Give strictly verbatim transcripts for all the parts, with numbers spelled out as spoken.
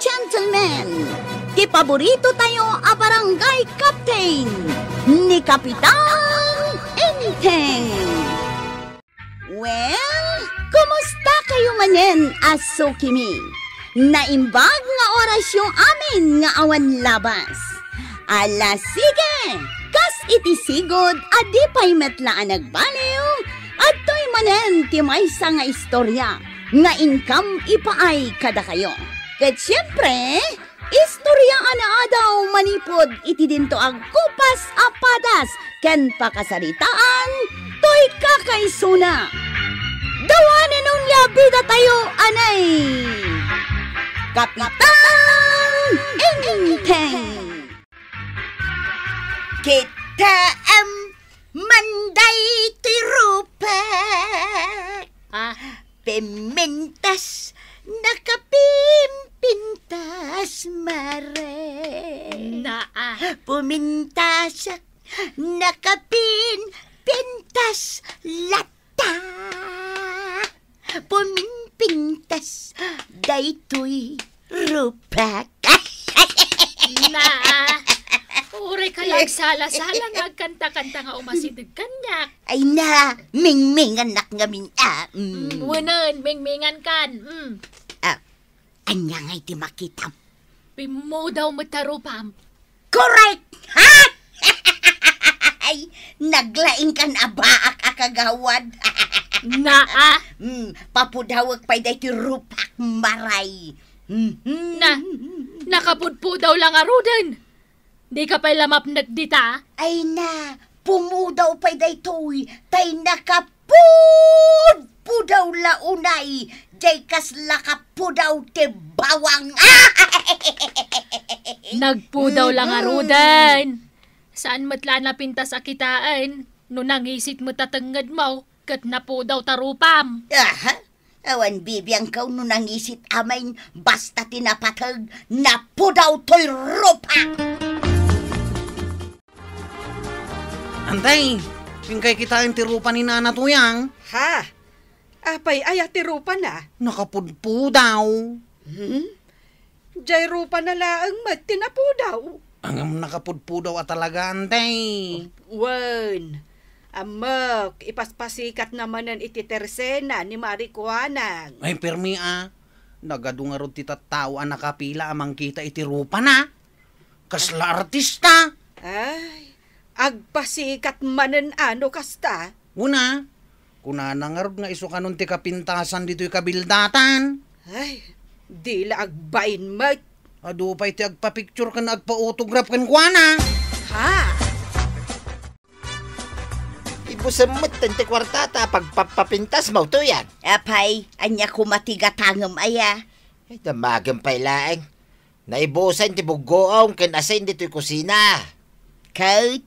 gentlemen, ti paborito tayo a barangay captain, ni Kapitan Enteng. Well, kumusta kayo manen a sukimi? Naimbag nga orasyo amin nga awan labas. Ala, sige! Kas iti sigud a di pay met la a nagbaliw, adtoy manen ti maysa nga istorya nga inkam ipaay kadakayo. Ket siempre, istorya a naadaw manipud iti dinto a kupas a padas ken pakasaritaan toy kakaisuna. Dawanen onia bidatayo, anay! Kapitan Enteng! Kitaem man daytoy rupak. Ah. Pimintas, nakapimpintas, mare. Naa. Pumintasak, nakapinpintas, latta. Puminpintas, daytoy rupak. Na, uray ka la agsala-sala nga agkanta-kanta nga umasideg kaniak. Ay na, mingmingannak ngamin a. Mm. Mm, wenen, mingmingan kan. Mm. Ah, ania ngay ti makitam? Pimmudaw met ta rupam. Correct! Ha? Ay, naglaing kan a baak a kagawad. Naa. Mm, papudawek pay daytoy rupak, mare. Mhm. Na, nakapudpudaw la ngaruden. Di ka pay la mapnek dita? Ay na, pumudaw pay daytoy, tay nakapudpudaw la unay, jay kasla kapudaw ti bawang. Nagpudaw la ngaruden. Saan met la a napintas a kitaen, no nangisit met a tengngedmo, ket napudaw ta rupam. Aha. Awan bibiangko no nangisit amin, basta ti napateg, napudaw toy rupak. Antay, inkay kitaen ti rupa ni Nana Tuyang? Ha? Apay aya ti rupana? Nakapudpudaw. Hmm? Jay rupana laeng met ti napudaw. Ngem nakapudpudaw a talaga, antay. Wen, ammek, ipaspasikatna manen iti tersena ni Mari Kuanang. Ay, permi a. Nagadu ngarud ti tattao a nakapila a mangkita iti rupana. Kasla artista. Ay, agpasikat manen a no kasta. Una, kunana ngarud nga isu kanon ti kapintasan ditoy kabildatan. Ay, di la agbain met. Adu pay ti agpa-picture ken agpa-autograph kenkuana. Ha? Ibusem met ti kuartata a pagpapapintasmo, Tuyang. Apay, ania koma ti gatangem aya? Ay, damagem pay laeng. Naibusen ti buggoong ken asin ditoy kusina. Ket?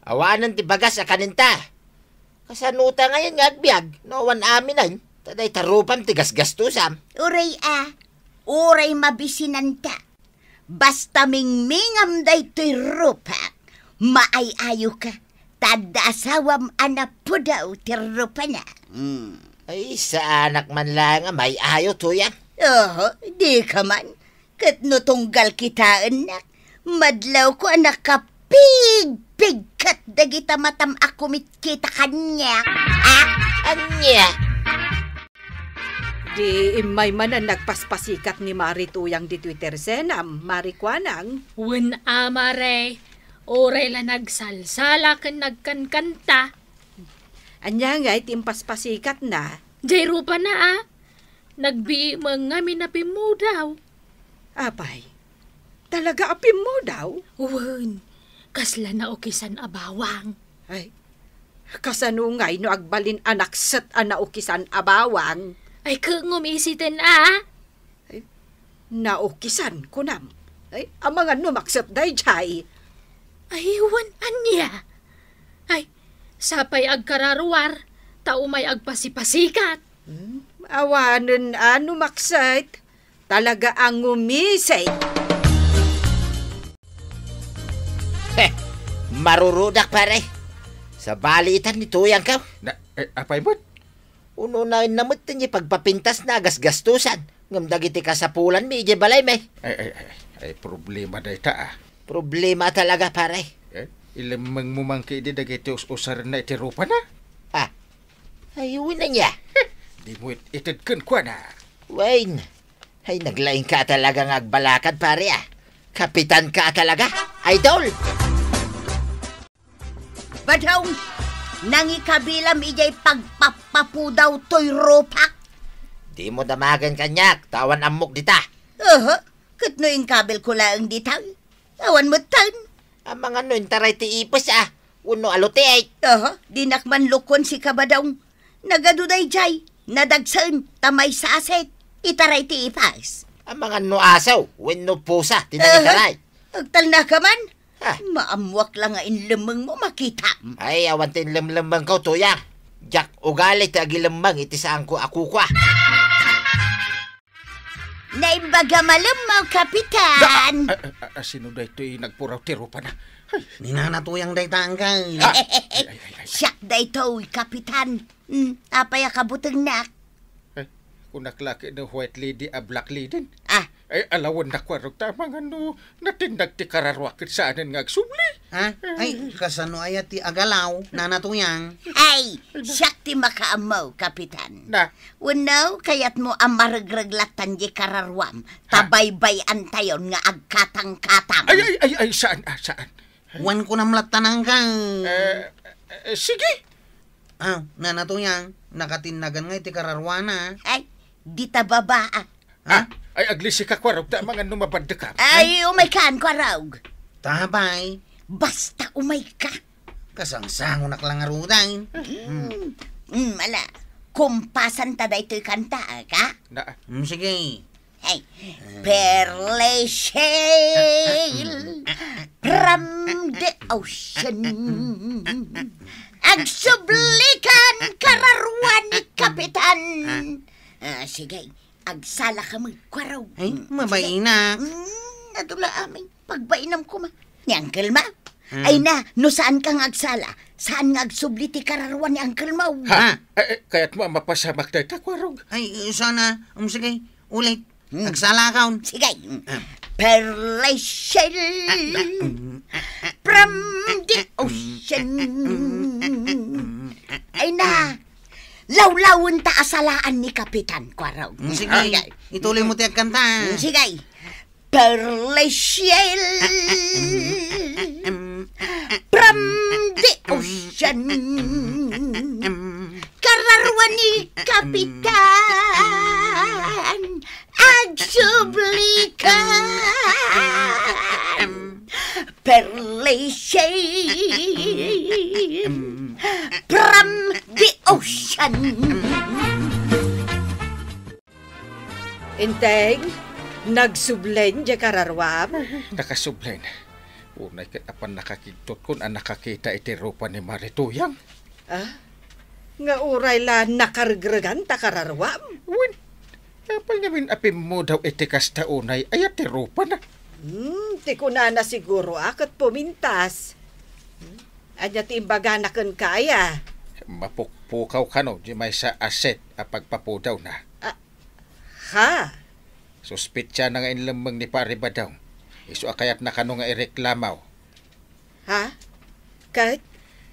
Awanen ti bagas a kaninta. Kasano ta ngayen nga agbiag no awan aminen? Ta dayta rupam ti gasgastusam. Uray a, uray mabisinanta. Basta mingmingam daytoy rupak, maay-ayoka. Ta adda asawam a napudaw ti rupana. Mm. Ay, saanak man laeng a maay-ayo, Tuyang. Oho, dika man. Ket no tunggal kitaennak, madlawko a nakapigpigkat dagita matam a kumitkita kaniak. Ah? Ania? Di immay manen nagpaspasikat ni Mari Tuyang ditoy tersenam, Mari Kuanang. Wen a, Mare, uray la nagsalsala ken nagkankanta. Ania ngay ti impaspasikat na? Jay rupana a. Nagbiimeng ngamin a pimmudaw. Apay, talaga a pimmudaw? Wen, kasla naukisan a bawang. Ay, kasano ngay no agbalin a nakset a naukisan a bawang? Ay, ket ngumisiten a? Ay, naukisan, kunam. Ay, amangan no makset dayjay. Ay, wen ania? Ay, sapay agkararuar, ta umay agpasipasikat. Hmm, awanen a no makset. Talaga a ngumising. Heh, marurudak, pare. Sabalitan ni Tuyang ka. Na, eh, apay met? Uno na met ti pagpapintas na gasgastusan. Ngem dagiti kasapulanmi idiay balaymi. Ay, ay, ay, ay, problema dayta, ah. Problema talaga, pare. Eh, ilemmengmo man ketdi dagiti us-usarenna iti rupana? Ah. Ay, wen ania? Dimo it-ited kenkuana. Wen. Ay, naglaingka talaga nga agbalakad, pare, ah. Kapitanka talaga, idol. Badong, nangikabilam idiay pagpappapudaw toy rupak. Dimo damagen kaniak, ta awan ammok dita. Aha, ket no inkabilko laeng dita, awan metten. Amangan no intaray ti ipis, ah, wenno alutik. Aha, dinak man lukon sika, Badong. Nagadu daydiay, nadagsen, ta maysa a set, itaray ti ipis. Amangan no aso, wenno pusa, ti Aha, nangitaray. Agtalnaka man. Ah. Maammoak la nga inlemmengmo, makitam. Ay, awan ti inlemlemmengko, Tuyang. Diak ugali ti agilemmeng iti saanko a kukua. Naimbag a malemmaw, Kapitan. Da-, a, a, a, sino daytoy nagpuraw ti rupana? Ay. Ni Nana Tuyang dayta, angkay. Ah, ay, ay, ay, ay. Siak daytoy, Kapitan. Hmm, apay a kabutengnak? Eh, kunak la ket no white lady a black lady. Ah. Eh, alawennak, Kuarog, ta amangan no natindag ti kararuak ket saanen nga agsubli. Ha? Ay, kasano aya ti agalaw, Nana Tuyang? Ay, siak ti makaammo, Kapitan. Na? Wenno, kayatmo a maregreg lattan di kararuam, ta Ha? baybay-antayon nga agkatangkatang. Ay, ay, ay, ay, saan, ah, saan? Wen kunam lattan, angkay. Eh, eh, sige. Ah, Nana Tuyang, nakatinnagan nga iti kararuana. Ay, dita baba, ah. Ha? Ay, aglisika, Kuarog, ta amangan no mabaddekam. Ay, umaykan, Kuarog. Tabay. Basta umayka. Kasangsangonak la ngaruden. Hmm. Hmm, ala. Kumpasanta daytoy kanta, ka? Na. Hmm, sige. Hey, pearly shell from the ocean. Agsubli kan kararuan ni Kapitan. Ah, sige, agsala kami, Kuarog. Ay, Mm, mabainak. Sige. Mm, nadula amin. Pagbainam koma. Ni Uncle Mau. Hmm. Ay na, no saan ka nga agsala, saan nga agsubli ti kararuan ni Uncle Mau. Ha? Ha? Eh, eh, kayatmo a mapasamak dayta, Kuarog? Ay, sana. Um, sige, ulit. Hmm. Agsala ka, un. Sige. Ah. Pearly shell from the ocean. Ay na, lawlawen ta a salaan ni Kapitan, Kuarog. Hmm, sige. Okay. Ituloy mo ti agkanta. Hmm, sige. Pearly shell from the ocean. Kararuan ni Kapitan, agsubli kan. Pearly shell from the ocean. Enteng, nagsublen diay kararuam? Nakasublen. Unay ket apan nakakigtotkon a nakakita iti rupa ni Mare Tuyang. Ah? Nga uray la nakaregregan ta kararuam? Wen, apay ngamin a pimmudaw iti kasta unay aya ti rupana? Hmm, ti kunana siguro a ket pumintas. Hmm? Ania ti imbagana kenka aya? Mapukpukaw kano di maysa a set a pagpapudawna. Ah, Ha? Suspetsana nga inlemmeng ni Pare Badong. Isu a kayatna kano nga ireklamaw. Ha? Ket,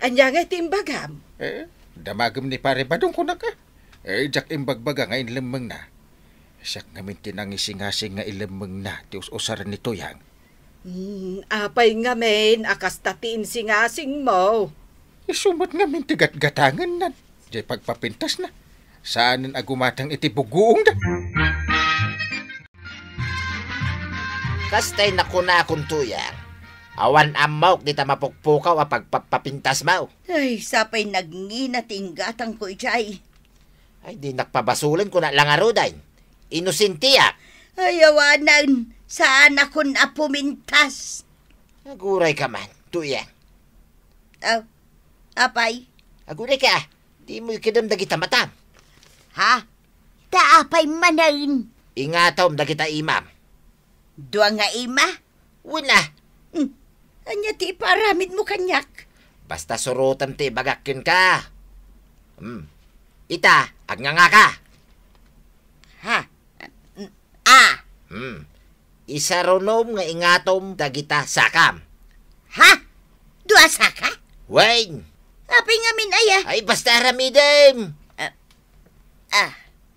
ania nga iti imbagam? Eh, damagem ni Pare Badong, kunak a. Eh, diak imbagbaga nga inlemmengna. Siak ngamin ti nangisingasing nga ilemmengna ti us-usaren ni Tuyang. Hmm, apay ngamin a kasta ti insingasingmo? Isu met ngamin ti gatgatangenna, diay pagpapintasna. Saanen a gumatang iti buguongda. Kastay nakunakon, Tuyang. Awan ammok dita mapukpukaw a pagpapapintasmo. Ay, sapay nagngina ti inggatangko idiay. Ay, dinak pabasolen, kuna la ngaruden. Inosentiak. Ay, awanen. Saanakon a pumintas. Aguray ka man, Tuyang. Aw, apay? Aguray ka, dimo ikidem dagita matam. Ha? Ta apay manen? Ingatom dagita imam. Dua nga ima? Wen a. Hmm. Ania ti ipaaramidmo kaniak? Basta surotem ti ibagak kenka. Hmm. Ita, agngangaka. Ha? Hmm. Ah. Hmm. Isarunom nga ingatom dagita sakam. Ha? Dua saka? Wen. Apay ngamin aya? Ay, basta aramidem. Ah. Ah.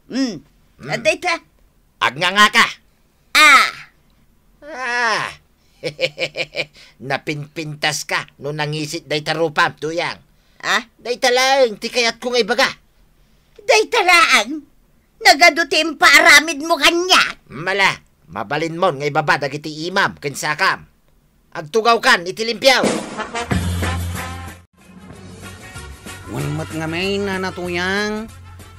Hmm. Hmm. Adda ita? Agngangaka. Ah. Ah. Napinpintaska no nangisit dayta rupam, Tuyang. Ah? Dayta laeng ti kayatko nga ibaga. Dayta laeng? Nagadu ti impaaramidmo kaniak? Mala, mabalinmon nga ibaba dagiti imam ken sakam. Agtugawkan iti limpio. Wen met ngamin, Nana Tuyang,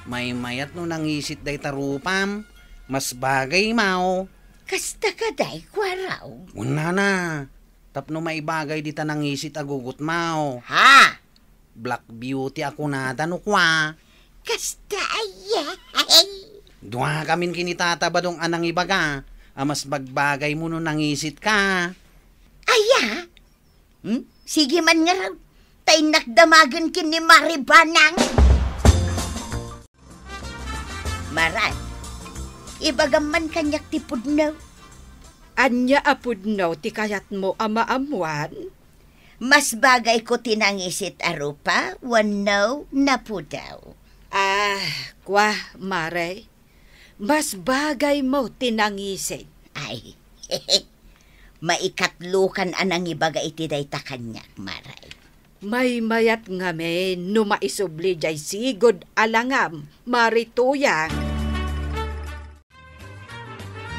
maymayat no nangisit dayta rupam, mas bagay maw. Kasta kadi, Kuaraw? Wen, Nana, tapno maibagay dita nangisit a gugutmaw. Ha? Black Beauty a kunada no kua. Kasta aya. Duakamin ken ni Tata Badong a nangibaga a mas bagbagaymo no nangisitka. Aya? Hmm? Sige man ngarud. Ta innak damagen ken ni Mari Banang. Maray, ibagam man kaniak ti pudno. Ania a pudno ti kayatmo a maammuan? Mas bagayko ti nangisit a rupa wenno napudaw? Ah, kua, Mare. Mas bagaymo ti nangisit. Ay, maikatlokan a nangibaga iti dayta kaniak, Mare. Maymayat ngamin no maisubli diay sigud a langam, Mari Tuyang.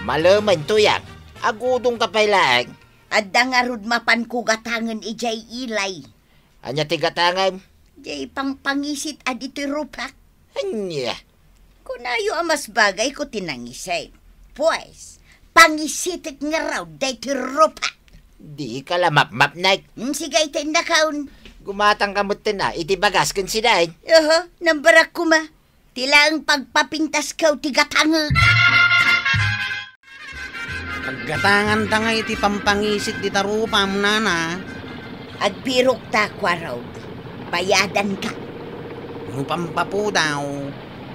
Malemen, Tuyang. Agudongka pay laeng. Adda ngarud mapanko gatangen idiay ilay. Ania ti gatangem? Diay pangpangisit a ditoy rupak. Ania? Kunayo a mas bagayko ti nangisit. Pues, pangisitek ngarud daytoy rupak. Dika la mapmapnek. Hmm, sige, iti innakaon. Gumatangka metten a iti bagas ken sidain. Oho, nambarak koma. Ti laeng pagpapintasko ti gatangek. Paggatanganta nga iti pampangisit dita rupam, Nana. Agbirokta, Kuaraw. Bayadanka. No pampapudaw,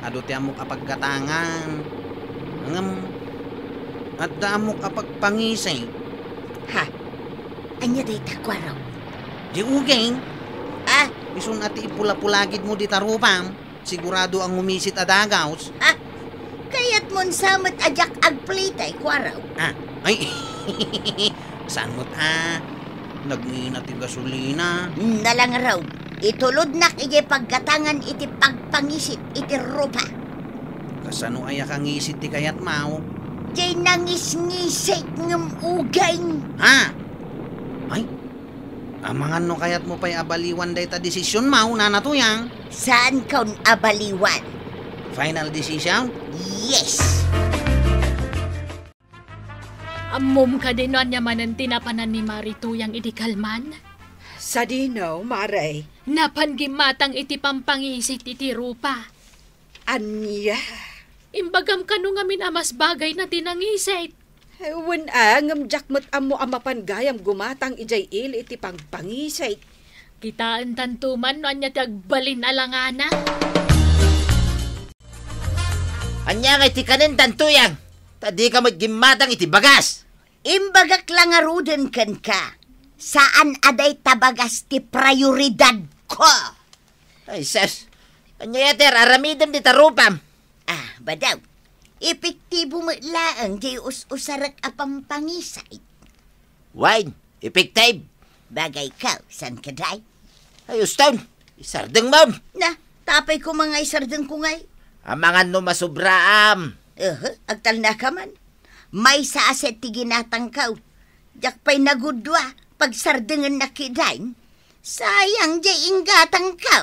adu ti ammok a paggatangan. Ngem, adda ammok a pagpangisit. Ha? Ania dayta, Kuaraw? Di uging. Ah? Isun a ti ipulapulagidmo dita rupam. Sigurado a ngumisit a dagaws. Ah, kayatmon sa met a diak agplitay, Kuaraw? Ah, ay, saan met a nagngina ti gasolina? Nalangaraw, itulodnak idiay paggatangan iti pagpangisit iti rupa. Kasano aya kangisit ti kayatmo? Diay nangisngisit ngem uging. Ha? Ay, amangan no kayatmo pay a baliwan dayta desisionmo, Nana Tuyang. Saankon a baliwan. Final decision? Yes! Ammom kadi no ania manen ti napanan ni Mari Tuyang idi kalman? Sadino, Mare? Napan gimmatang iti pampangisit iti rupa. Ania? Imbagam kano ngamin a mas bagayna ti nangisit. Eh, wen a, ngem diak met ammo a mapan gayam gumatang idiay ili iti pangpangisit. Kitaentanto man no ania ti agbalin a langana. Ania ngay ti kanentan, Tuyang? Ta dika met gimmatang iti bagas. Imbagak la ngaruden kenka, saan a dayta bagas ti prioridadko. Ay, sus. Ania ti ar-aramidem dita rupam? Ah, badaw. Epektibo met laeng diay us-usarek a pampangisit. Wen, epektibo. Bagayko, saan kadi? Ay, uston. Isardengmon. Na, tapay ko mga isardengko ngay. Amangan no masubraam. Ehe, agtalnaka man. Maysa a set ti ginatangko. Diak pay nagudua, pagsardengennak kitaen. Sayang diay inggatangko.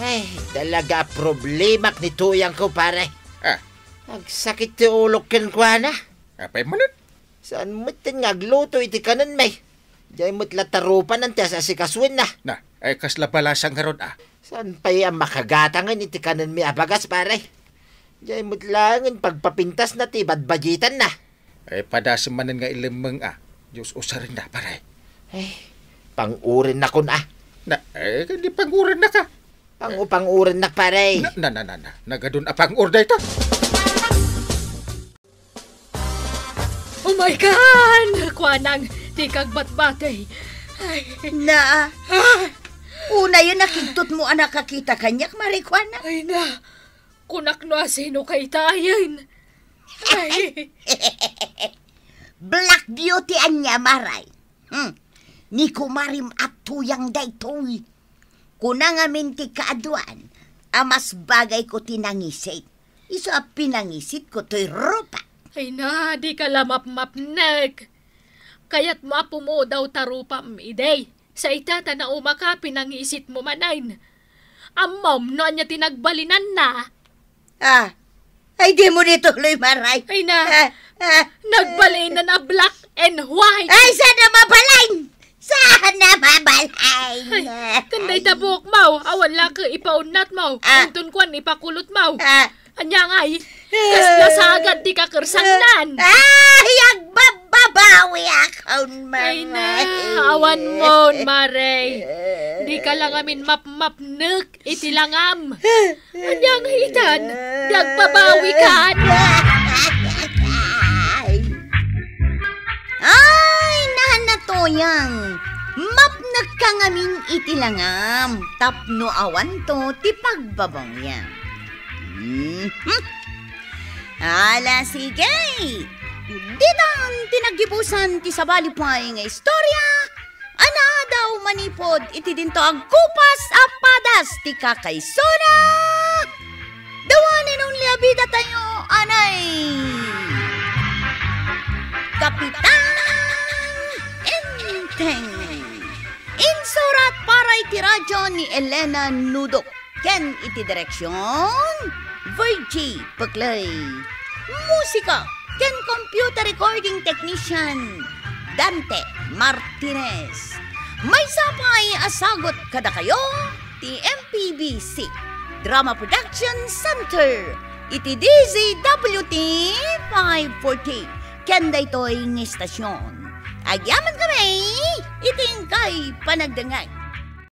Ay, talaga a problemak ni Tuyangko, pare. Ah. Agsakit ti ulok kenkuana. Apay manen? Saan metten nga agluto iti kanenmi? Diay met la ta rupanan ti as-asikasuenna. Na, ay kasla balasang ngarud a. Saan pay a makagatangen iti kanenmi a bagas, pare? Diay met laengen pagpapintasna ti badbaditanna. Ay, padasem manen nga ilemmeng a. Diay us-usarenna, pare. Ay, pangurennakon a. Na, ay, di pangurennaka. Pang-, pang-urennak, pare. Na, na, na, na, na. Nagadun a pang-or dayta. Oh my God! Kuanang, di kagbatbatay. Ay. Na, Ah! Unayen a kigtot mo a nakakita kaniak, Mare Kuana. Ay na, kunak no asino kaytayen. Ay. Black Beauty ania, Mare. Hmm. Ni kumarim a Tuyang daytoy. Kuna ngamin ti kaaduan a mas bagayko ti nangisit. Isu a pinangisitko toy rupa. Ay na, di ka la mapmapnek. Kayatmo a pumudaw ta rupam idi. Sa ita ta naumaka pinangisitmo manen. Ammom no ania ti nagbalinanna? Ah, ay, dimo ni tuloy, Mare. Ay na. Ah, ah. Nagbalinan a black and white. Ay, sana mabalin! Sana mabalin! Ay, ken dayta buokmo, awan la ket ipaunnatmo. Ah. Inton kuan, ipakulotmo. Ah. Ania ngay? Kasla sagad ti kakersangnan. Ay, agbabbabawi akon, Mare. Ay na, awan mon, Mare. Di ka la ngamin mapmapnek iti langam. Ania nga itan? Di agbabawikan? Ay, nana Tuyang, mapnekka ngamin iti langam tapno awanto ti pagbabawiam. Mhm. Ala, sige. Ditan ti naggibusan ti sabali pay nga istorya a naadaw manipud iti dinto agkupas a padas ti kakaisuna. The one and only a bidatayo, anay, Kapitan Enteng. Insurat para iti radyo ni Elena Nudok ken iti direksion, Virgie Peclay. Musika ken computer recording technician, Dante Martinez. Maysa pay a sagut kadakayo ti M P B C Drama Production Center iti D Z W T five forty ken daytoy nga istasyon. Agyamankami iti inkay panagdengngeg.